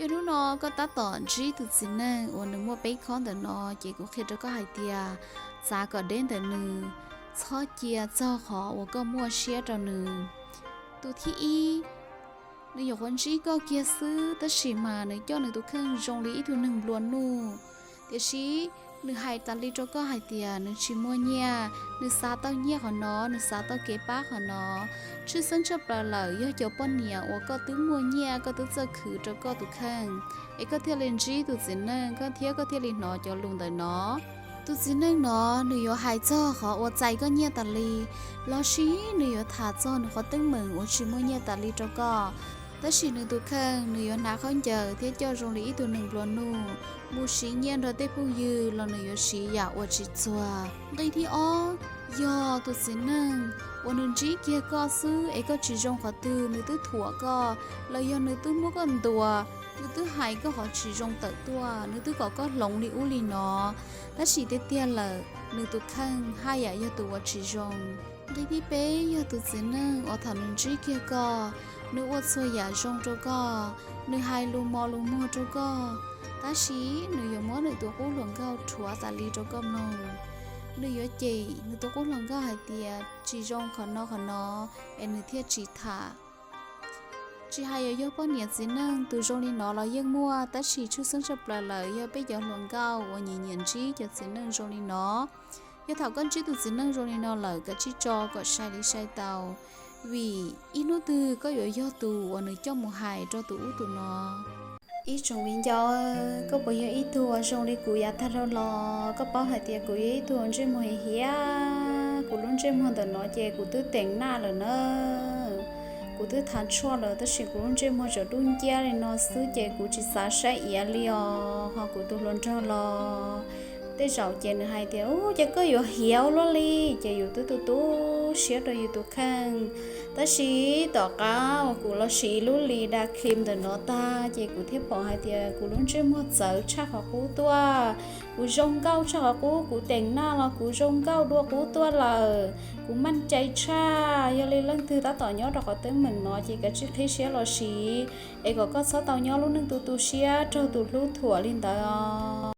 Yog hnub no koj tab tom ntsib tus txiv neej uas nws muaj peb khob ntawm no, ces kuv qhia rau koj hais tias txav kom deb ntawm nws, txhob cia txog qhov uas koj muaj siab rau nws. Tus thib ib, nws yuav qhuav ntsib koj kiag xwb, tab sis mas nws coj nws tus kheej zoo li ib tug neeg nplua nuj. Tiam sis nws hais tas li rau koj hais tias nws tsis muaj nyiaj, nws xav tau nyiaj qhov no, nws xav tau kev pab qhov no. Tshwj xeeb tshaj plaws lawm yog cov poj niam uas koj twb muaj nyiaj, koj twb txawj khwv rau koj tus kheej, es koj thiaj li ntsib tus txiv neej koj thiab koj thiaj li hnov cov lus ntawm no. Tus txiv neej no nws yuav hais txog qhov uas txais koj nyiaj tas li, los sis nws yuav tham txog nws qhov teeb meem uas tsis muaj nyiaj tas li rau koj. Tab sis nws tus kheej nws yuav hnav khaub ncaws thiab coj zoo li ib tug neeg nplua nuj, mus siv nyiaj nrog tej phooj ywg los nws yuav siv yam uas tsis txuag. Nqi thib ob, yog tus txiv neej uas nws ntsib kiag koj xwb es koj tsis zoo qhov twg nws twb thuam koj, los yog nws twb muab koj ntuas, nws twb hais koj qhov tsis zoo tawm tuaj, nws twb kom koj hloov li ub li no, tab sis tiag tiag lawm nws tus kheej haj yam yog tus uas tsis zoo. Nqi thib peb, yog tus txiv neej uas thaum nws ntsib kiag koj, nws ua txhua yam zoo rau koj, nws hais lus mos lus muag rau koj, tab sis nws yuav muab nws tus qub hluas nkauj rhuav tas li rau koj mloog. Nws yuav cem nws tus qub hluas nkauj hais tias tsis zoo qhov no qhov no, es nws thiaj tsis tham. Tsis hais yuav yog poj niam txiv neej tus zoo li no los yeej muaj, tab sis tshwj xeeb tshaj plaws lawm yog peb cov hluas nkauj uas nyiam nyiam ntsib cov txiv neej zoo li no. Yog thaum koj ntsib tus txiv neej zoo li no lawm, kav tsij tso kom sai li sai tau, vim ib hnub twg koj yuav yog tus uas nws coj mus hais rau tus ub tus no. Ib tsoom viv ncaus, koj puas yog ib tug uas zoo li kuv yav tag dhau los? Koj paub hais tias kuv yog ib tug uas ntsej muag hiav hiav, kuv lub ntsej muag ntawm no ces kuv twb teem naj lawm na. Kuv twb thav tshuaj lawm tab sis kuv lub ntsej muag tseem dub nciab li no xwb ces kuv tsis xav saib iav li os. Ho kuv tus hluas nraug los tej zaum ces nws hais tias, Ub, ces koj yuav hiav ua luaj li. Ces yus twb tu tu siab rau yus tus kheej. Tab sis tom qab uas kuv los siv lub li da cream ntawm no tag ces kuv thiaj pom hais tias kuv lub ntsej muag txawv tshaj qhov qub tuaj, kuv zoo nkauj tshaj qhov qub, kuv teem naj los kuv zoo nkauj dua qub tuaj lawm. Kuv maj cai tshaj. Yog li leej twg tab tom nyob rau qhov teeb meem no ces kav tsij qhib siab los siv, es kom koj txhob tau nyob lub neej tu tu siab raug tus hlub thuam li ntawd os.